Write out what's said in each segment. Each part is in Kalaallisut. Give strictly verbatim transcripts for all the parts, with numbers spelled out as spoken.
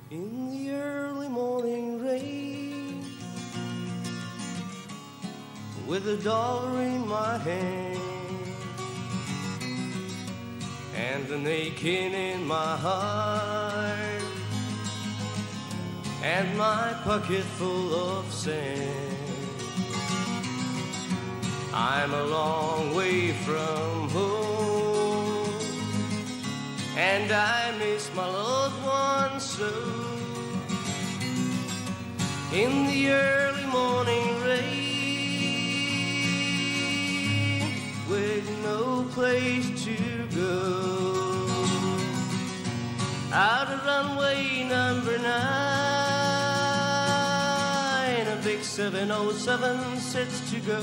In the early morning rain, with a dollar in my hand and an aching in my heart and my pocket full of sand. I'm a long way from home, and I miss my loved ones so. In the early morning rain, with no place to go, out of runway number nine, a big seven oh seven sets to go.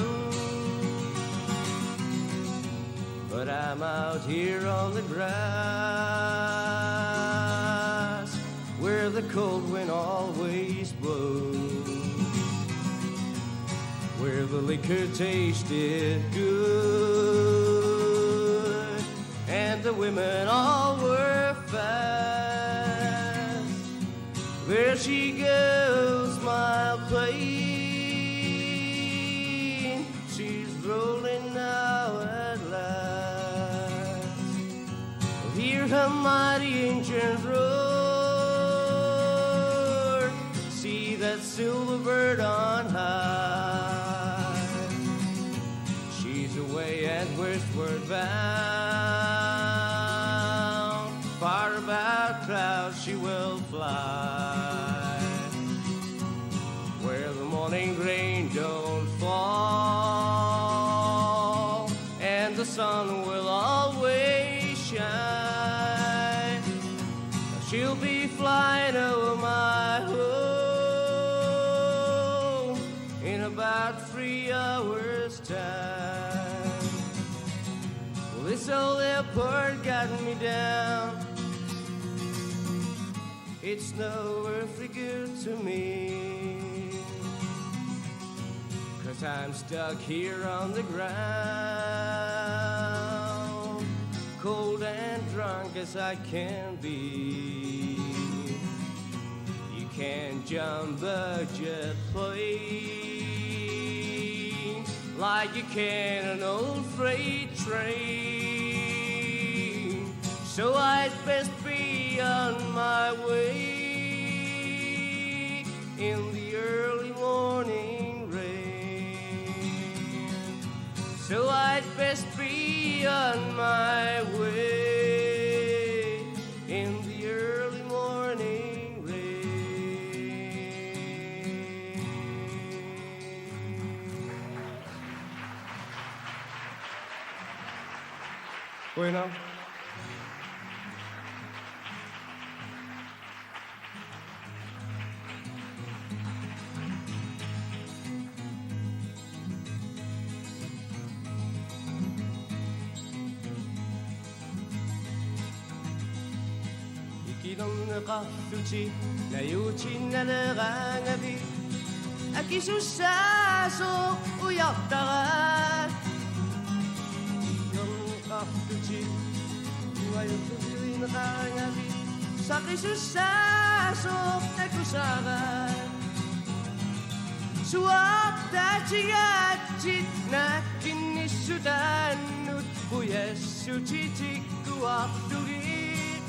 But I'm out here on the grass where the cold wind always blows, where the liquor tasted good and the women all were fast. There she goes, my plane. She's rolling now at last. Hear her mighty engines roar. See that silver bird on high. She's away and westward bound. Far above clouds she will fly, where the morning rain don't fall and the sun will always shine. She'll be flying over my home in about three hours' time. Well, this old airport got me down. It's no earthly good to me, 'cause I'm stuck here on the ground, cold and drunk as I can be. You can't jump a jet plane like you can an old freight train. So I'd best be on my way in the early morning rain. So I'd best be on my way in the early morning rain. Bueno. Ikilerneqarlutit najuutinnalerangavit akisussaasoq ujartaraat. Ikilerneqarlutit uajutulineqarangavit saqisussaasoq takusaraat. Suaartaatigaatsit naakkinnissutaannut qujassutitikkuartugit.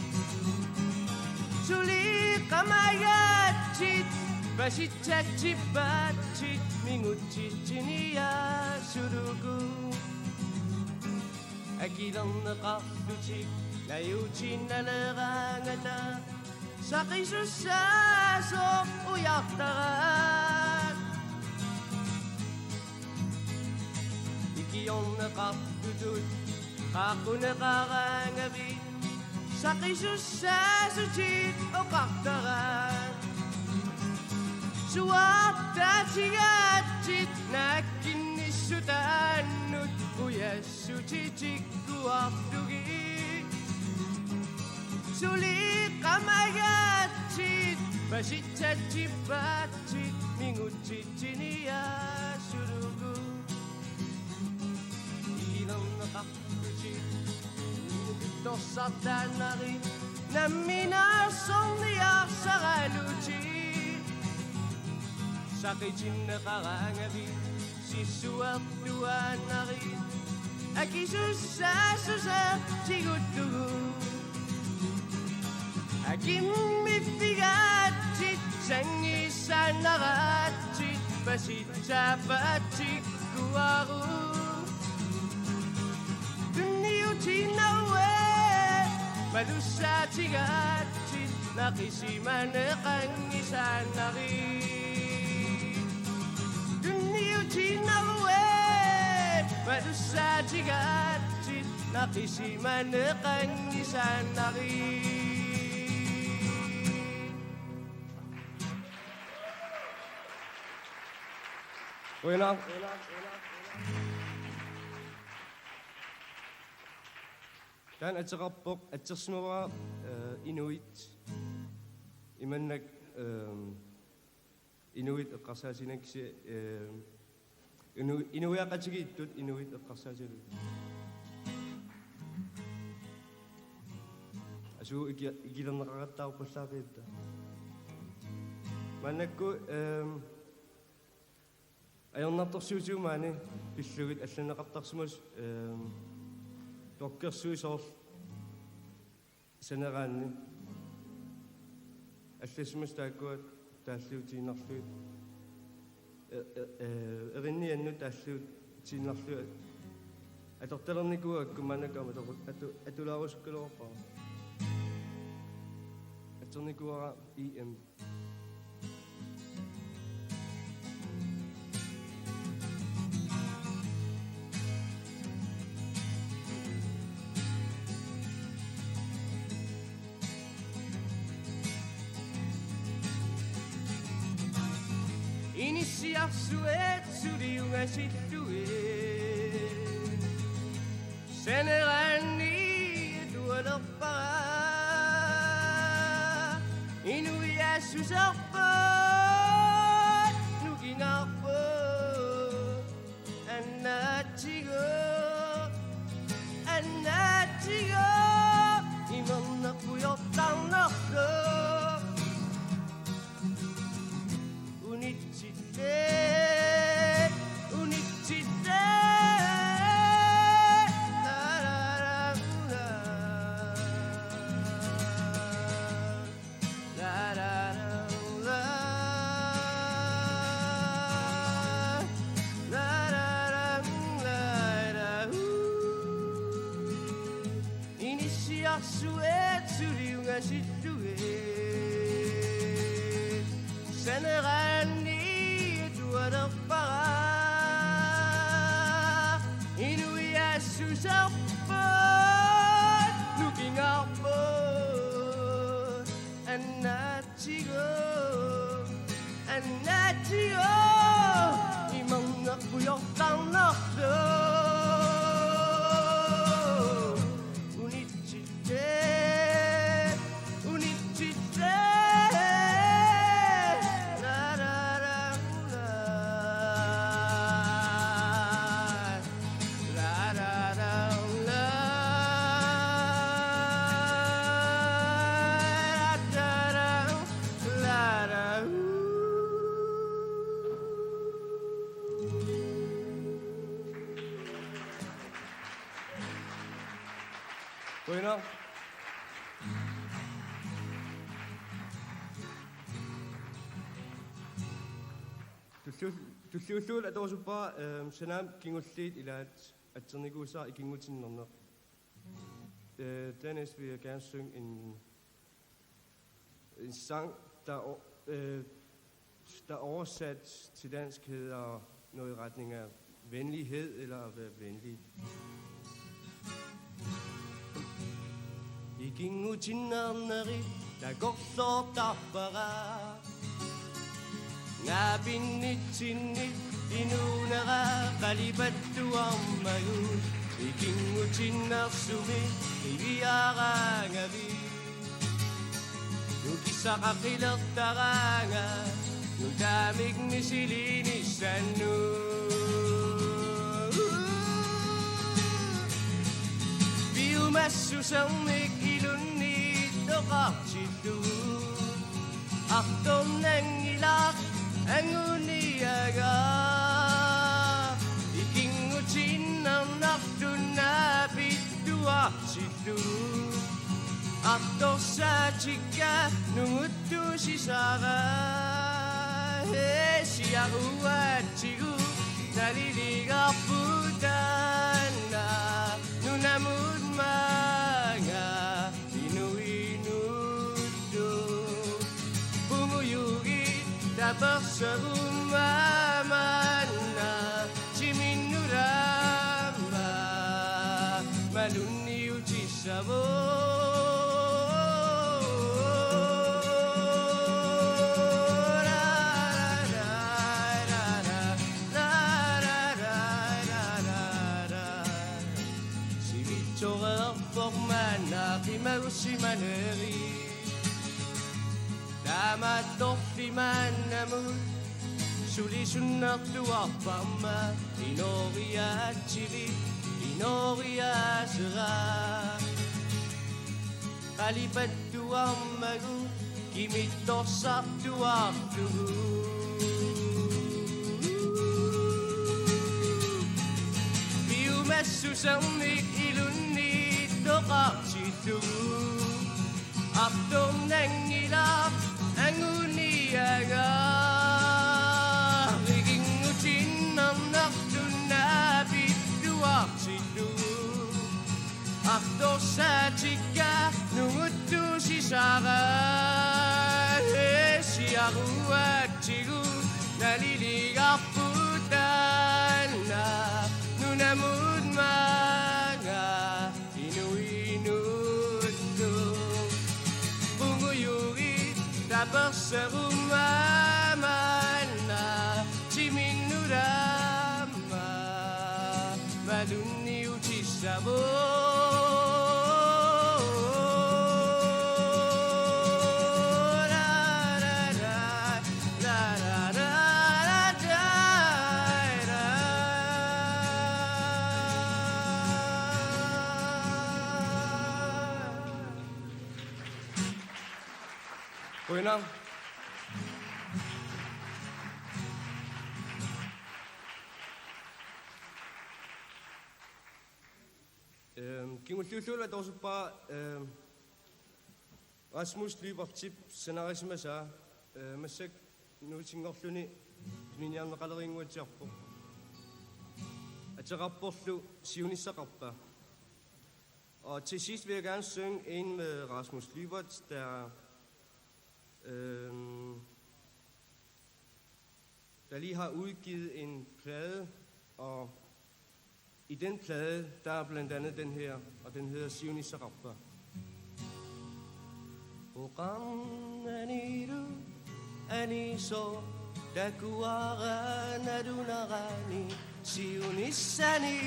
Suli qamagaatsit pasitsatsippaatsit mingutsitsiniaasulugu. Akilerneqarlutit najuutinnalerangata saqisussaasoq ujartaraat. Ikiorneqartutut qaaqquneqarangavit saqisussaasutit oqartaraat. Suaartaatigaatsit naakkinnissutaannut qujas sutitikkuartugit. Suli qamagaatsit pasitsatsippaatsit mingutsitsiniaasulugu. Ikilerneqarlutit inuppittorsartaannari Namminersorniarsaralutit saqitinneqaraangavit sissuertuaannarit akisussaassuseq tigullugu. Akimmiffigaatsit sanngiissaannaraatsit pasitsaapatsikkuaruk. Tunniutiinnarlutit malussaatigaatsit naqisimaneqanngisaannarit. Tunniutiinnarlutit malussaatigaatsit naqisimaneqanngisaannarit. Qujanaq. Taanna ateqarpoq, atsersimavara, eh, inuit. Imannak, ehm, inuit eqqarsaatigineqarput, ehm, inu-, inuiaqatigiittut inuit eqqarsaatigalugit. Asuu iki-, ikilerneqaqattaarpallaaqigutta. Maannakkut, ehm, ajornartorsiutigut maani pillugit allanneqartarsimasut, ehm, tokkersuisoorl saneraanni. Allassimasut taakkua taalliutiinnarlugit. E-, e-, e-, erinniannut taalliutiinnarlugit. Atortalernikuuakku maannakkut aamma atoru-, atu-, atulaarusukkaluarpara. Atsernikuuara E M. Inissiarsuit suliungasillugit. Saneraanni atualerpara. Inuiaassuserput nukingaarput. Annaatsigut, annaatsigut, imerneq pujortarnerlu. Unitsitte, unitsitte. La, la, la, la. La, la, la, la. La, la, la, la, la, ooh. Inissiarsuit suliungasillugit. Saneraanni atualerpara. Inuiaassuserput nukingaarput. Annaatsigut, annaatsigut, imerneq pujortarnerlu. Unitsitte, unitsitte. La, la, la, la. Qujanaq. Tulliul-, tulliullugu atorusuppara, ehm, sanaamik kingulliit ilaat atsernikuusara ikinngutinnarneq. Øh, dernæst vil jeg gerne synge en, en sang, der, o-, øh, der oversat til dansk hedder noget i retning af venlighed eller at være venlig. Ikinngutinnarnerit takorloortarpara. Naapinnitsinni inuunera qalipattuarmagu. Ikinngutinnarsuit qiviaraangavit. Nukissaqaqilertaraanga nutaamik misiliinissannut. Piumassusermik ilunni Qartillugu artornanngilaq anguniagaq, ikinngutiinnarnarluni naapittuartillugu, artorsaatikka nunguttuusisara. Hee, siaruatsigu naliligarput taanna, nunamut maanga inuinut. Pungujugi taperseruma manna, timinnut aamma malunniutissavoq. Sivitsoreerpoq maanna qimagussimaneri. Taamaattorli maannamut sulisunnertuarparma, inooriaatsili inooriaasera. Qalipattuarmagu kimittorsartuarlugu, piumassusermik ilunniittoqartillugu, artornanngilaq anguniagaq, ikinngutiinnarnarluni naapittuartillugu, artorsaatikka nunguttuusisara. Hee, siaruatsigu naliligarput taanna, nunamut maanga inuinut. Pungujugi taperseruma manna, timinnut aamma malunniutissavoq. Qujanaq. Øhm, kingulliullugu atorusuppara, øhm, Rasmus Lyberthip sanarisimasaa, øh, massakkut nuutinngorluni tuniniarneqalerinnguatsiarpoq. Ateqarporlu Siunissaqarpa. Og til sidst vil jeg gerne synge en med Rasmus Lyberth, der, øhm, der lige har udgivet en plade, og i den plade, der er blandt andet den her, og den hedder Siunissaqarpa. Oqarnanilu anisoq takuara nalunarani, siunissani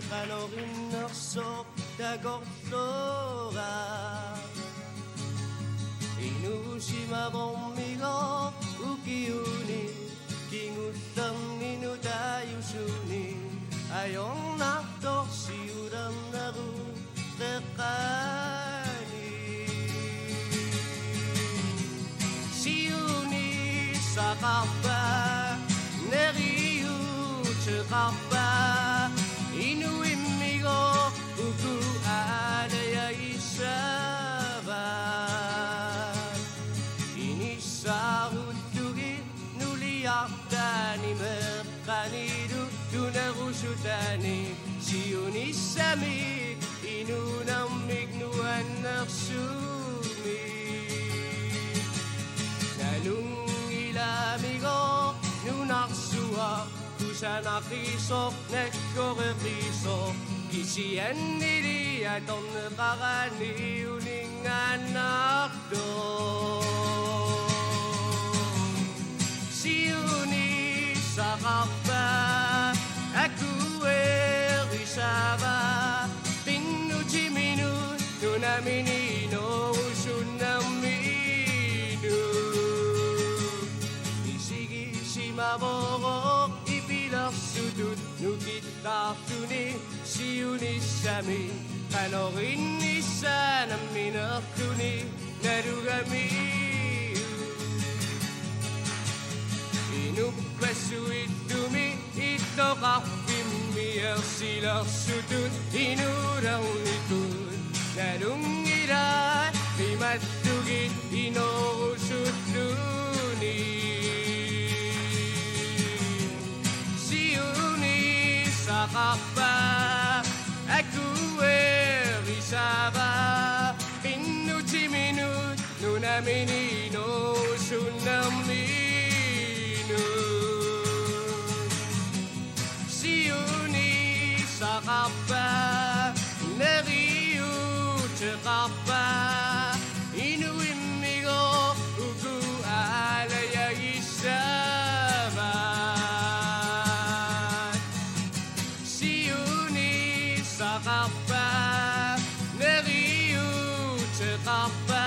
qanoq innersoq takorlooraq. Inuusimavormigooq ukiuni kingullerni nutaajusuni, ajornartorsiulernerup qeqqani. Siunissaqarpa, neriuuteqarpa, inuimmigooq uku aalajagissavaat. Inissaarullugit nuliartaani meeqqanilu tunerusutaani, siunissamik inuunermik nuannersumik. Nalunngilaamigooq nunarsuaq, kusanaqisoq nakkoreqisoq, kisiannili atorneqarani uninngaannartoq. Siunissaqarpa akuerisava qinnutiminut nunamini noorusunnerminut. Misigisimavoq ipilersutut nukittaarluni siunissami, qanoq innissaa nammineerluni. Inuppassuit tumi ittoqarfimmi ersilersutut inuulernikut nalunngilaat imattugit inorusulluni. Siunissaqarpa akuerisaava qinnutiminut nunamini inorusunnerminut. Siunissaqarpa neriuuteqarpa inuimmigoq uku aalajangissavat. Siunissaqarpa neriuuteqarpa